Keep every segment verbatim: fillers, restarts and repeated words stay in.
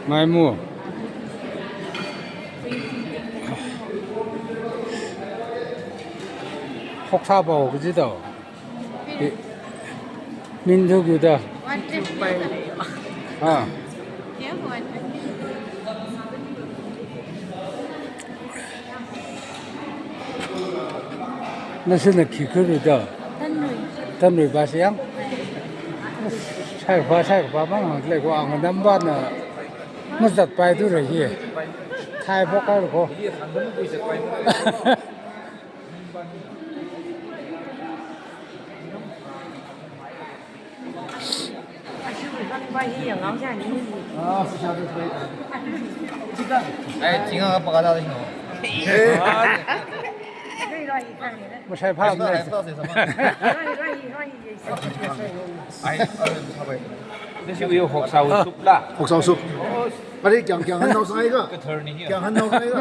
Maimu. Hoksā pao kaji tao. I, min tu kuda. Ah. Nashina khi khuirui da? Tanrui. Tanrui ba siyang? Sai ba, sai ba mang hang lei ko ang nam ba na. Mazat pai tu ra hi. Thai phok kai ko. Masai phap ne. Hoksā sup la. Ari kyang, kyang han nao sai ga. Kyang han nao sai ga.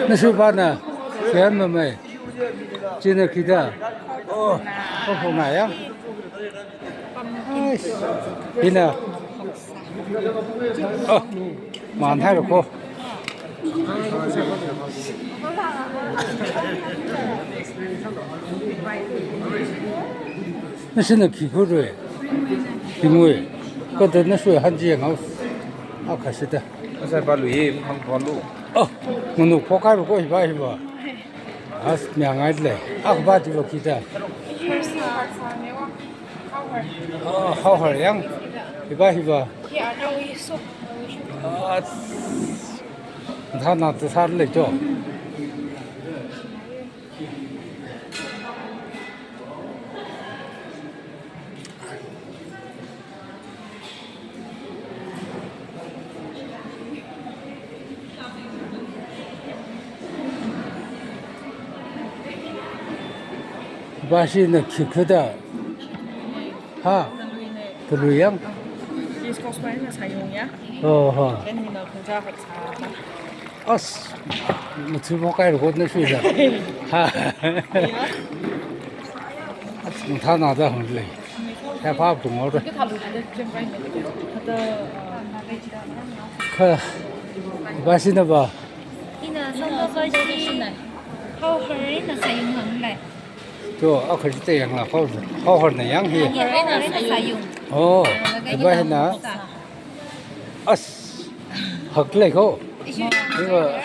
Nasu pana, khian mamai. China khida. Oh, oh, phunga ya. Ais, hina. Oh, man hai ko. Nashina khi khuirui? Khi ngui. Kada nasu hanji ngau. Akha sida. Masai ba lui, mkhang thon lu. Oh, ngunu phok kai ko hiba hiba. As myangai le. Akha ba jiba khida. Oh, hao har yang. Hiba hiba. Ah, thana tu sar le jo. Ba shina khi khuida. Ha? Talui yang? East Coast Park na sayung ya. Oh, ha. Then ni na khungja hot sa. As, matsu mo kai ro na sui da. Ha. As, thana da hang le. Sa pha tung o da. Kha, ba shina ba. Ina sangda ba shi. Hao har ina sayung hang le. To, akha te yang la, hao, hao har na yang hi. Hao har ina sayung. Oh, ba hina. As, hak le ko. Iwa.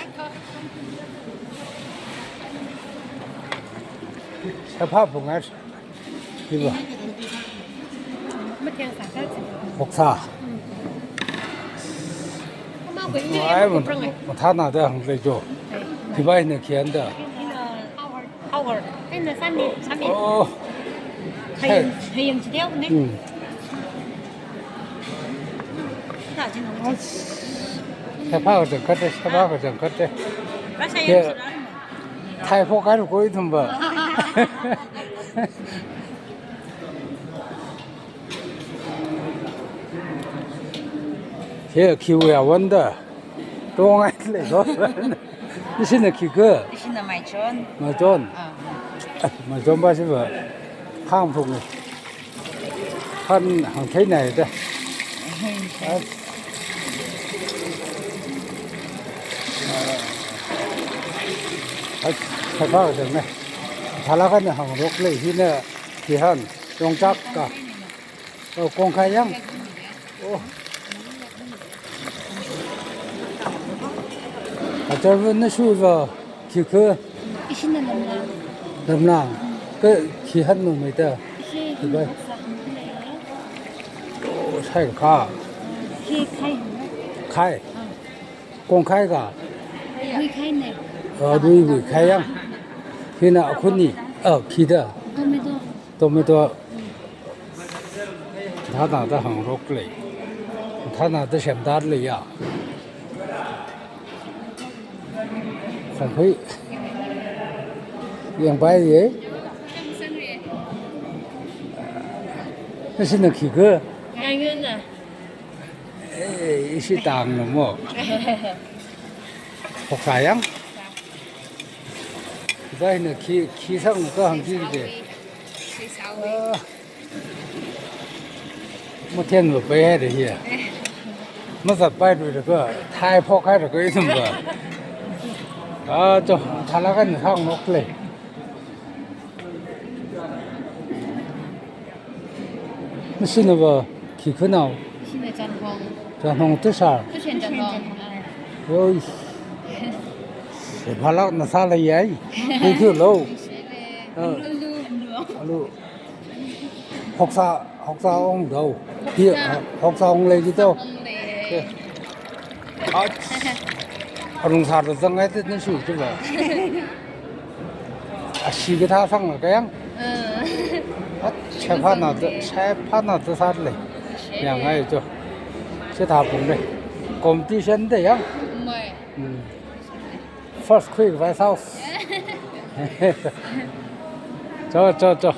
Sa pha phunga. Iwa. Hoksā. Ai, mathana da hang le jo. Hiba hina khian da. Hao har. Hao har. Ina sami, sami. Oh. Hayang, hayang chi diao ne. Hmm. Ta chi nong. Sa pha ka jang khat, sa pha ka jang khat. Ba sa yang chi ra. Thai phok kai ko ithum ba. He, khi ya wanda. Tongai le ko. Ishina khi kha? Ishina Maichon. Maichon. Ah. Maichon ba shi ba. Hang phung. Han hang thei nai da. Hai, hai ba da ne. Thala kan hang rok le hina khi han yong chak ka. Oh, kongkhai yang. Oh. Achar na shu ga khi kha. Ishina Lamlang. Lamlang. Ka khi han no mai ta. Ishi. Dubai. Sa. Oh, sai ka. Khi khai. Khai. Ah. Kongkhai ka. Hui khai ne. Ah, hui, hui khai yang. Hina akhuni. Ah, khi da. Tomato. Tomato. Thana da hang rok le. Thana da shem da le ya. Khong phui. Yang bai ye. Nashina khi kha? Ngai ngun na. Eh, ishi tang no mo. Hoksā yang. Bai na khi, khi sang ka hang ji de. Ah. Mathenva paihaira hi. Mazatpailui laga, thai phokhaira ko isumva. Ah, cho, thala kan sang nok le. Nashi nava khi khanao? Ishina Chanhong. Chanhong Tushar. Tushen Chanhong. Yoi. Phalak na sāla yai. Thank you lo. Shele. Ah. Alu. Alu. Hoksa, hoksa ong dao. Hi, hoksa ong lei ji dao. Ong lei. Ach. Arung sāda zangai te nashi chiva. Ashi kathā sangla kayang. Uh. Ach, shaiphana da, shaiphana da sāle. Shele. Yangai cho. Chithā pung le. Competition de yang. Mai. Hmm. First quick White House. Cho, cho, cho.